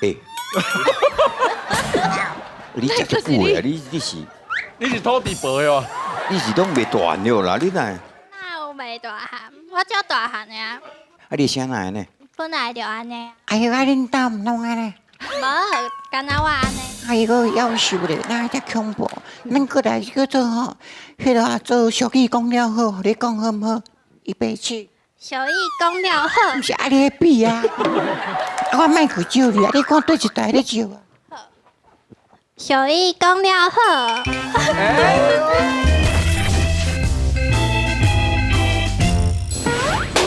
欸，你食足久的啊？你是你是土地婆的哦？你是攏袂大漢了啦？你哪？哪有袂大漢？我足大漢的啊！啊，你聲哪會按呢？本來就按呢。哎呦，啊，恁兜毋攏按呢？無，敢若我按呢。哎呦，夭壽咧，哪會遮恐怖？咱過來叫做吼，彼个啊做俗語講了好，予你講好毋好？預備起。俗語講了好。毋是啊，你咧比啊？啊，我莫去招你啊！你看佗一台咧招啊？俗語講了好。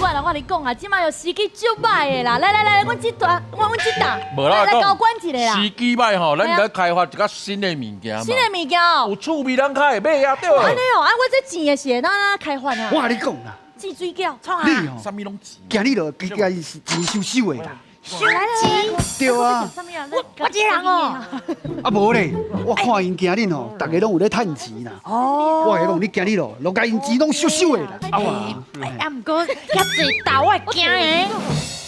我啦，我你講啊，這馬有時機足歹的啦！來來來，阮這段，我阮這檔，無啦，來交關一下啦。時機歹吼，咱來開發一個新的物件嘛。新的物件哦，有趣味人較會買啊，對無？按呢哦，啊，我這錢的是會當按怎開發啊？我共你講啦，錢水餃，創啊？你哦，啥物攏錢。今日就加加是錢收收的啦。收錢？對啊。我這個人哦。啊無咧，我看𪜶今日吼，逐家攏有咧趁錢啦。哦。我共你講，你今日咯，就共𪜶錢攏收收的啦。啊哇。啊，毋過遐濟豆，我會驚的。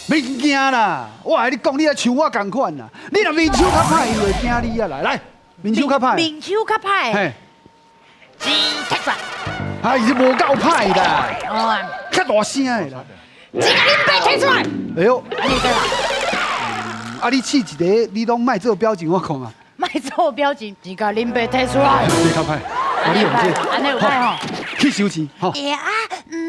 免驚啦，我共你講，你也像我仝款啦。你若面手較歹，伊會驚你啊！來來，面手較歹。面手較歹。嘿。錢提出來。哎，是無夠歹啦。哦。較大聲的啦。錢共恁爸提出來。哎喲。啊！你試一个，你攏莫做表情，我看啊。莫做表情，錢共恁爸提出來。這較歹，啊你用這個，按呢有歹吼。去收錢，吼。欸啊，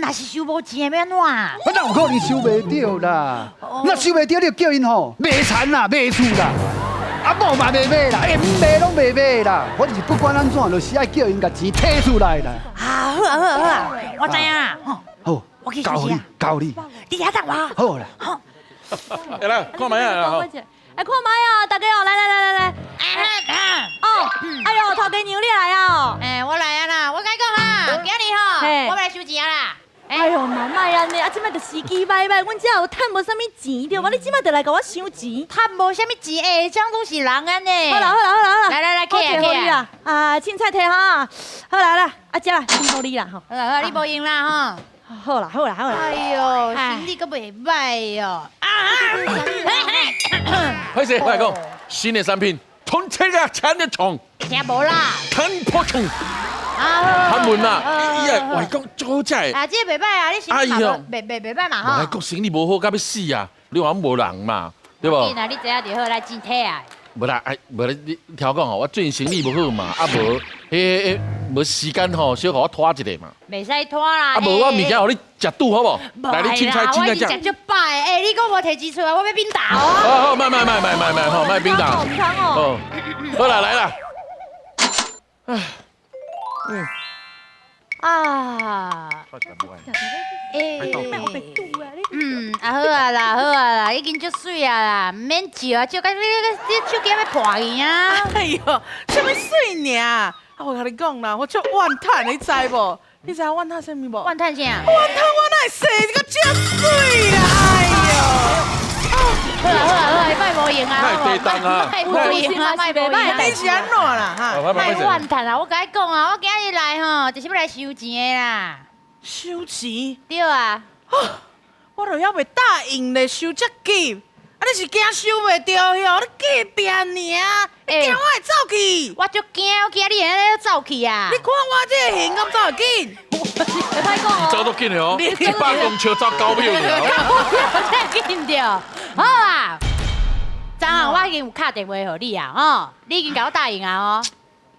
若是收無錢的欲按怎？啊，哪有可能收袂著啦？若收袂著，你就叫𪜶吼賣田啦，賣厝啦，啊某嘛袂買啦，欸，毋賣攏袂買啦。反正是不管按怎，就是愛叫𪜶共錢提出來啦。啊，好啊，好啊，好啊，我知影啦。好，我去交予你，交你。你遐等我。好啦。好。來來，看覓啊！哎，看覓啊！大家哦，來來來來來。哦，哎喲，頭家娘你來啊！哎，我來啊啦！我共你講啊，今日吼，我欲來收錢啊啦。哎喲，嘛莫按呢，啊，這擺就時機歹歹，阮遮有趁無啥物錢對無？你這擺就來共我收錢，趁無啥物錢，欸，這攏是人按呢。好啦好啦好啦好啦，來來來，客啊客啊！啊，凊彩提哈，好啦好啦，啊這啦，辛苦你啦吼。好啦好，你無閒啦吼。好啦好啦好啦。哎喲，生意閣袂歹哦。啊啊！歹勢，我來講，新的產品，從這個產的蟲，聽無啦？趁破蟲，啊，他們啊，伊個外國足好食的。啊，這個袂歹啊，你生意嘛，袂歹嘛吼。外國生意無好，到欲死啊！你話無人嘛，對無？緊啊，你知影就好，來錢提啊。無啦，哎，無你你聽我講吼，我最近生意無好嘛，啊無，彼彼無時間吼，小予我拖一下嘛。袂使拖啦。啊無，我物件予你食拄好無？來，你凊彩凊彩食。食足飽的，欸，你閣無提錢出來，我欲變豆啊。好好，莫莫莫莫莫莫，吼，莫變豆。哦。好啦，來啦。嗯。啊。欸。嗯，啊好啊啦，好啊啦，已經足媠啊啦，毋免笑啊，笑甲你手機欲破去啊！哎喲，啥物媠爾？啊，我共你講啦，我足怨嘆，你知無？你知影怨嘆啥物無？怨嘆啥？怨嘆我哪會生這個遮媠啦！哎喲，好啊好啊好啊，莫無閒啊，莫地動啊，莫無閒啊，莫無閒。你是按怎啦？哈，莫怨嘆啊！我共你講啊，我今日來吼，就是欲來收錢的啦。收錢？對啊。我都猶未答應咧，收遮急，啊你是驚收袂著喲？你隔壁爾，你驚我會走去？我足驚，我驚你會按呢走去啊！你看我這個形敢走會緊？袂歹講哦，走足緊的哦，100公尺走9秒爾。9秒才緊著。好啊，昨昏我已經有敲電話予你啊，吼，你已經共我答應啊，吼。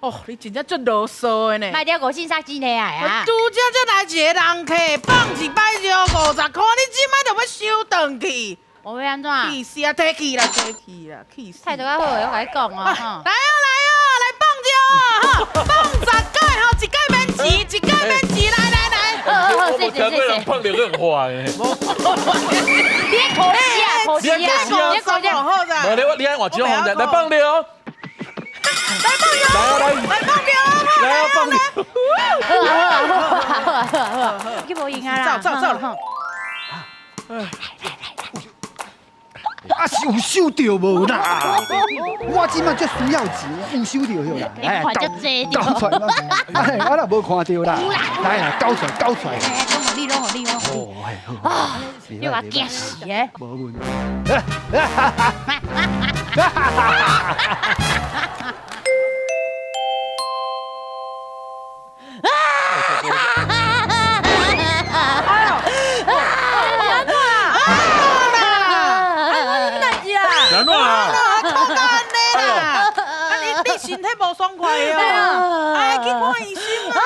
哦，你真正足囉嗦的呢！莫了五四三錢提來啊！拄才才來一个人客，放一擺尿50箍，你這擺就欲收轉去？我欲按怎？氣死啊！提去啦，提去啦，氣死！態度較好的，我共你講哦。來啊來啊，來放尿啊！哈，放10擺吼，一擺免錢，一擺免錢，來來來。好好好，我無聽過人放尿閣壞的。你可惜啊，可惜啊，你可惜。無你我你愛換一種方式來放尿。來放尿！來來放尿！來啊放尿！好啊好啊好啊好啊好啊！去無閒啊啦！走走走！來來來來！啊是有收著無啦？我這擺足需要錢，有收著許啦。來，交出來，哎，我若無看著啦。來啦，交出來，交出來。攏予你，攏予你，攏予你。哦，你予我驚死的。無問題。安怎啦？哭到按呢啦！啊你身體無爽快哦，哎去看醫生啊！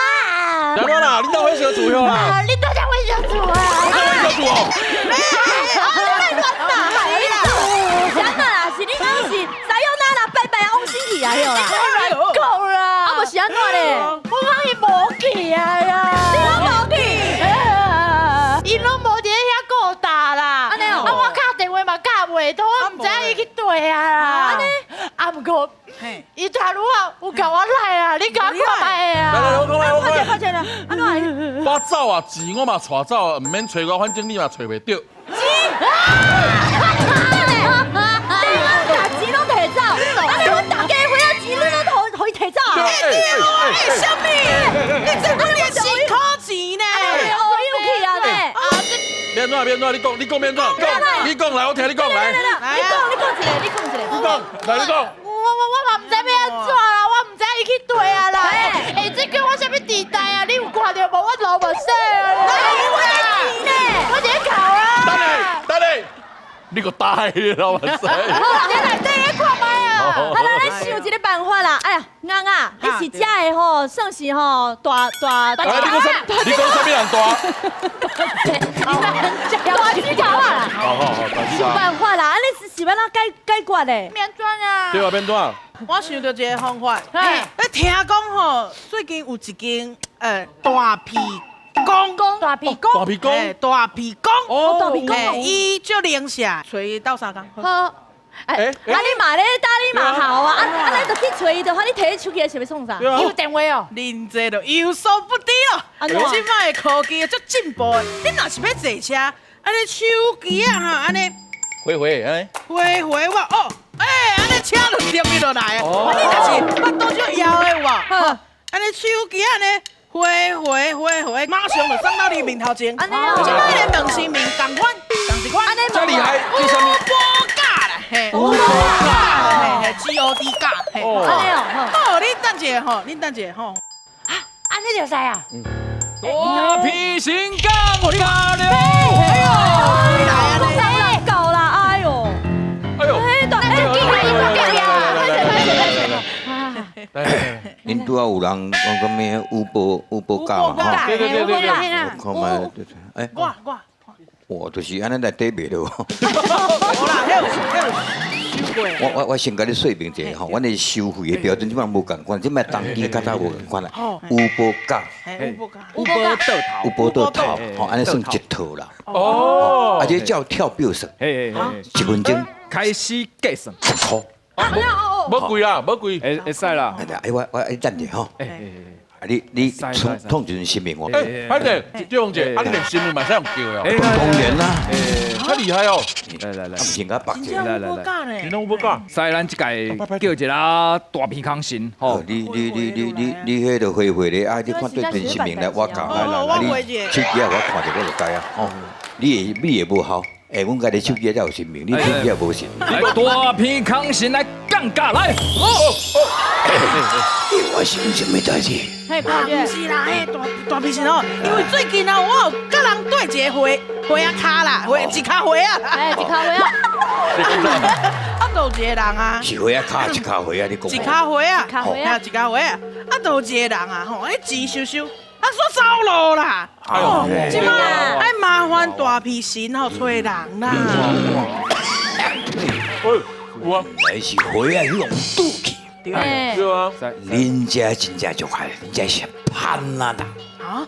安怎啦？恁兜火燒厝啦？啊，恁兜才火燒厝啊！我火燒厝哦。是按怎啦？是恁翁是さよなら拜拜啊，往生去啊，對啦。講啦，啊，無是按怎咧？我講伊無去啊啦，你攏無去？伊攏無佇咧遐顧打啦。按呢哦啊，我敲電話嘛敲袂通，我毋知影伊去佗啊啦。按呢，啊，毋過伊頭拄仔有共我來啊，你共我看覓啊？來來，我講來，我講來。快點啦！按怎？我走啊，錢我嘛帶走啊，毋免揣我，反正你嘛揣袂著。你把錢攏提走，按呢阮大家伙仔錢你攏予伊提走啊？哎哎，啥物？你這幾年辛苦錢呢？哦，有去啊呢？免怎免怎，你講你講免怎，講你講來，我聽你講來。你講你講一個，你講一個。你講來，你講。我嘛毋知欲按怎啦，我毋知伊去佗啊啦。欸，這叫我啥物地帶啊？你有看著無？我流目屎啊！我佇咧哭啊！等下等下，你閣呆流目屎。好啦，你內底咧看覓啊！好啦，咱想一個辦法啦。哎呀，翁啊，你是遮的吼，算是吼大大大來，你講啥？你講啥物人大？大指頭啊！好好好，大指想頭。辦法啦，按呢是欲按怎解決咧？免怎啊？對啊，免怎？我想著一個方法，你聽講吼，最近有一間大皮公，大皮公，大皮公，大皮公，哦，大皮公，伊足靈社，揣伊鬥相共。好。哎，啊你嘛咧打你嘛好啊，啊啊咱就去揣伊，就看你提手機是欲創啥？伊有電話哦。恁這就有所不知咯。這擺的科技足進步的，你若是欲坐車，按呢手機啊哈，按呢回回哎，回回我哦，欸，按呢車就貼伊落來啊。啊你若是腹肚足枵的有無？按呢手機按呢回回回回，馬上就送到你面頭前。按呢哦，這擺的問新面仝款，仝一款。這厲害，這啥物？嘿，烏波價，嘿嘿，G O D 價，嘿，哦，按呢哦，好，你等一下吼，你等一下吼，啊，按呢就使啊。大皮神降駕了，哎呦，夠啦，哎呦，哎呦，哎，大，哎，緊來，緊來，來來來，恁拄仔有人講講咩烏波烏波價嘛？吼，對對對對對，我看覓，哎，我。哇，就是按呢內底賣咯。無啦，彼有收過。我先共你說明一下吼，阮的收費的標準這擺無仝款，這擺當機較早無仝款啦。烏波價，烏波價，烏波倒頭，烏波倒頭，吼，按呢算一套啦。哦，而且照跳表算，一分鐘開始計算10塊。無貴啦，無貴，會會使啦。哎，我等者吼。啊你創創一陣新名我。哎，反正張鳳姐，啊你連新聞嘛使用叫的哦。當然啦，較厲害哦。來來來，啊毋是佮白者。來來來，你攏有價。使咱這屆叫一个大鼻空神吼。你彼個回回咧，啊你看對電視面來我教，啊你手機啊我看著我就知啊。吼，你會無效。欸，阮家己手機才有神明，你手機也無神明。來大鼻空神來降價來。我是啥物代誌？嘿，毋是啦，嘿，大鼻神哦，因為最近啊，我有佮人對一個花花仔跤啦，花一跤花仔，哎，一跤花仔。啊，就有一個人啊，是花仔跤一跤花仔，你講。一跤花仔，一跤花仔，一跤花仔，啊，就有一個人啊，吼，彼錢收收。啊，煞走路啦！哦，這擺愛麻煩大皮神吼揣人啦。喂，有啊，來是花仔彼用拄去。對啊，恁這真正足害，恁這是潘啊啦！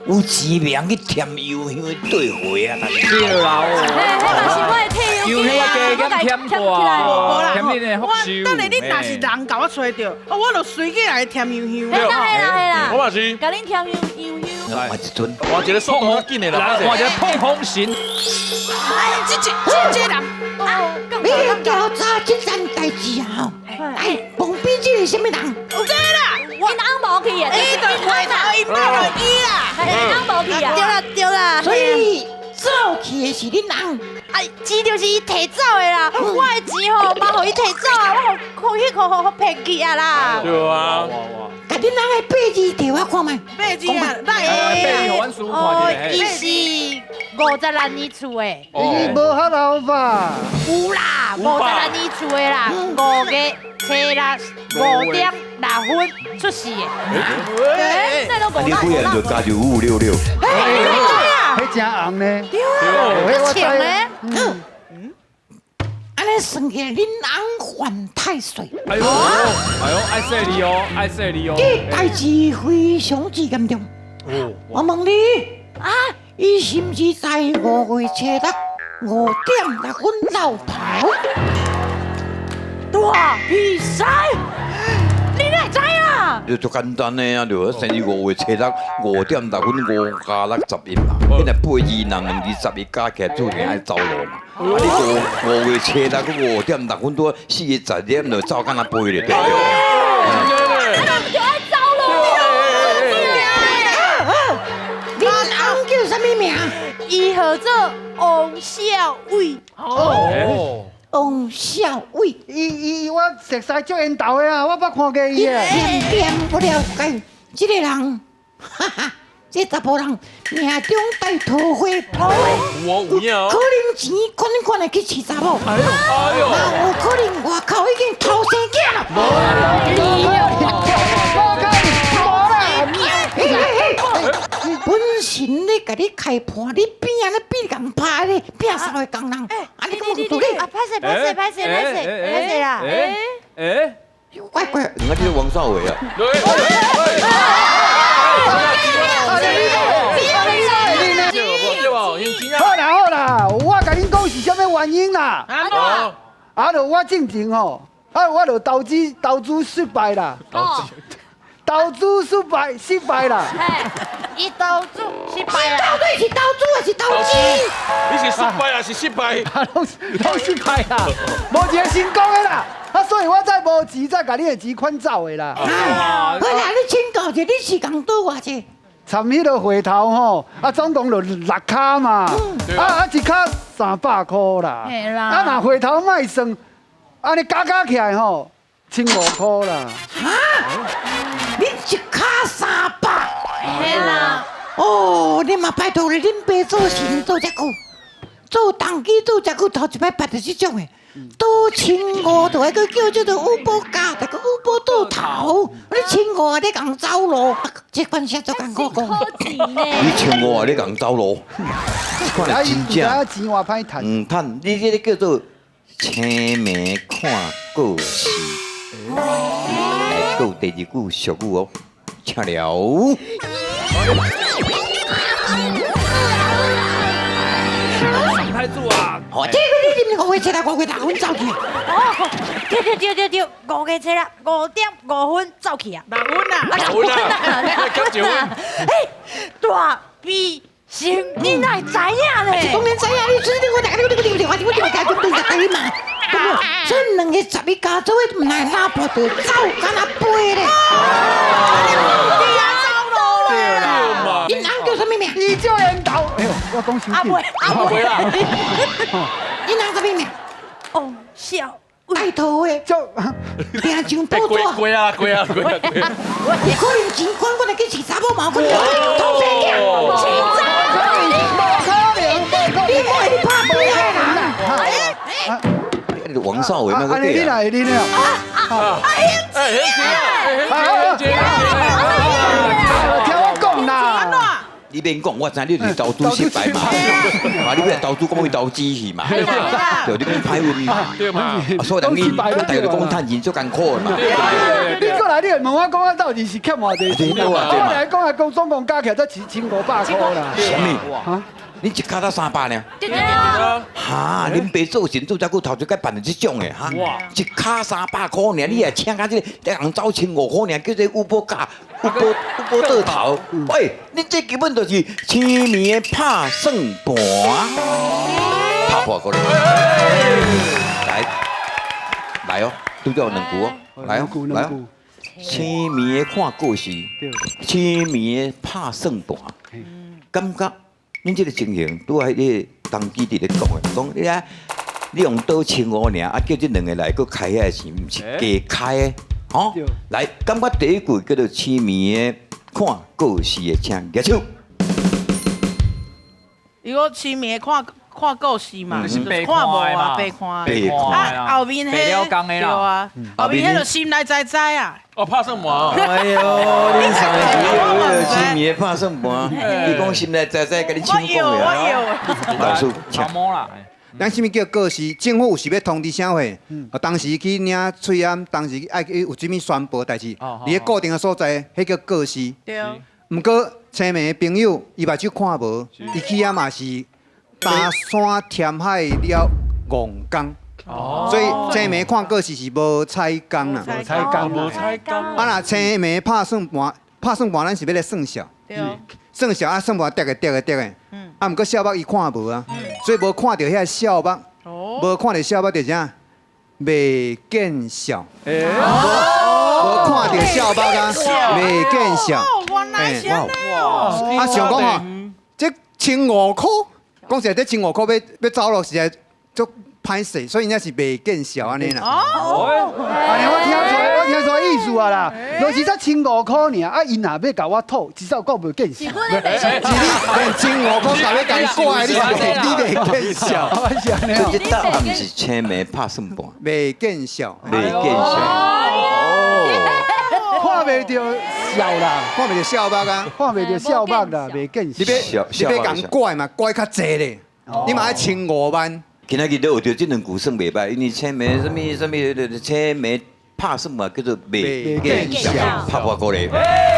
有錢袂曉去添油香的對花啊！對啦，嘿，彼嘛是我的退休金啊，我加減添過，無啦，添你的福壽。等下你若是人共我揣著，我就隨去來添油香。嘿啦嘿啦嘿啦，我嘛是，共恁添油油香。換一陣，換一個速度較緊的啦，換一個碰風神。哎，這這人，你調查這件代誌啊！哎，旁邊這個啥物人？這啦，𪜶翁無去啊，伊就回頭伊擺落伊啦，𪜶翁無去啊，對啦對啦，所以走去的是恁翁。哎，錢就是伊提走的啦，我的錢吼嘛予伊提走啊，我予可去可可騙去啊啦！對啊，共恁翁的八字提我看覓。八字啊，來八字予阮師傅哦看一，伊下。是56年出的，伊無較老吧？有啦，56年出的啦，5月初六5點6分出世的。欸那都啊，你幾個人就加就5566。彼真紅呢。對啊，我知。按呢算起來，恁翁犯太歲。哎呦，哎呦，愛細膩哦，愛細膩哦。這代誌非常之嚴重。我問你，啊，伊是毋是在5月初六5點6分落頭？大比賽，你哪會知啊？就足簡單的啊，就生日5月初六5點6分5加6 11嘛，你若八字人兩字十一加起來注定愛走路嘛。啊，你5月初六5點6分拄4個十點就走敢若飛咧，對對？就愛走路。恁翁叫啥物名？伊號做王少偉。哦，王少偉。伊伊我熟似足緣投的啊，我捌看過伊的。點點我了解，這個人，哈哈，這查埔人命中帶桃花，有哦，有影哦。可能錢款款的去飼查某，哎呦，嘛有可能外口已經偷生囝啦。無可能，無啦！嘿嘿嘿，本神咧共你開盤，你變按呢變共拍咧，變三個工人，啊你敢有道理？啊，歹勢歹勢歹勢歹勢歹勢啦！哎，怪怪，你看這個王少偉啊。對。好啦好啦，我共恁講是啥物原因啦？啊，啊，就我進前吼，啊，我就投資投資失敗啦，投資失敗失敗啦。伊投資失敗啦。到底是投資還是投資？你是失敗還是失敗？啊，攏失敗啦，無一個成功的啦。啊，所以我才無錢，才共你的錢款走的啦。好啦，你請教一下，你是共賭偌濟？參彼个回頭吼，啊，總共就6跤嘛，啊一跤300箍啦，啊若回頭莫算，按呢加加起來吼，1500箍啦。哈？你一跤300？嘿啦。哦，你嘛拜託咧，恁爸做生做遮久，做童乩做遮久，頭一擺捌著這種的。賭1500就愛閣叫這個五寶加，逐個五寶倒頭，你1500你共走路，這款啥足艱苦講。你1500啊，你共走路，看來真正錢偌歹趁。毋趁，你這個叫做清明看過時。來，閣有第二句俗語哦，請了。太祖啊！哦，這個你啉5月初六5月6分走去。哦，對對對對對，5月初六5點5分走去啊。6分啊， 6分啊，減一分。哎，大比生，你哪會知影咧？當然知影，你這我大家你你你你我我我我對你嘛，對無？所以兩個11加做伙，毋來拉破就走，敢若飛咧。對嘛？恁翁叫啥物名？伊叫緣投，哎呦，我講傷阿妹，阿妹啦。恁翁啥物名？王少帶桃花，就定上報紙。過啊過啊過啊過啊！有可能錢款款的去飼查某嘛，有可能偷生囝。飼查某，無可能，無可能，你莫會拍飛的人啊！王少偉那個啊，你來，你來。啊！哎，很錢啊！聽我講啦。你免講，我知你就是投資失敗嘛，啊，你欲投資講去投資去嘛，對，你講歹運嘛，對嘛，啊，所以人伊大家就講趁錢足艱苦的嘛。你過來，你會問我講，我到底是欠偌濟錢？我來講，來講總共加起來才1500箍啦。啥物？你一跤才300呢？對對對。哈！恁爸做神做遮久，頭一擺辦著這種的哈。一跤300箍爾，你也請到這個，人走1500箍爾，叫做五寶價，五寶五寶倒頭。喂，你這根本就是清明的拍算盤，拍破過來。來，來哦，拄才有兩句哦，來哦，來哦。清明的看故事，清明的拍算盤，感覺。恁這個情形，拄仔彼個童乩佇咧講的，講你啊，你用倒千五爾，啊叫這兩个來閣開遐錢，毋是加開的，吼。來，感覺第一句叫做痴迷的看故事的，請舉手。如果痴迷看看故事嘛，就是白看無啊，白白看。白看啊，後面彼白了工的啦。對啊，後面彼就心內知知啊。哦，拍算盤。哎呦，恁上一集有痴迷的拍算盤，伊講心內知知，共你搶講我的。老師，請。毛啦。咱啥物叫告示？政府有時欲通知啥貨？啊，當時去領喙罨，當時愛去有啥物宣布代誌？佇咧固定的所在，彼叫告示。毋過青暝的朋友，伊目睭看無，伊去遐嘛是擔山填海了戇工。所以青暝看告示是無彩工啦。無彩工，無彩工。啊，若青暝拍算盤，拍算盤，咱是欲來算數。算數啊，算盤疊個疊個疊個。啊，毋過數目伊看無啊，所以無看著遐數目，無看著數目就啥？袂見數。無看著數目啊，袂見數。原來是按呢哦。啊，想講吼，這千五箍，講實在，這千五箍欲走落實在足歹勢，所以才是袂見數按呢啦。哦，按呢我聽出來意思啊啦，就是這千五箍爾，啊，𪜶若欲共我討，至少講袂見笑。是你連千五箍共欲共掛，你是你袂見笑。是按呢。所以這答案是青暝拍算盤，袂見數，袂見數。看袂著數啦，看袂著數目啊，看袂著數目啦，袂見笑。你欲共拐嘛，拐較濟咧，你嘛愛千五萬。今仔日你學著這兩句算袂䆀，因為青暝啥物啥物，青暝拍算盤叫做袂見數，拍破鼓勵。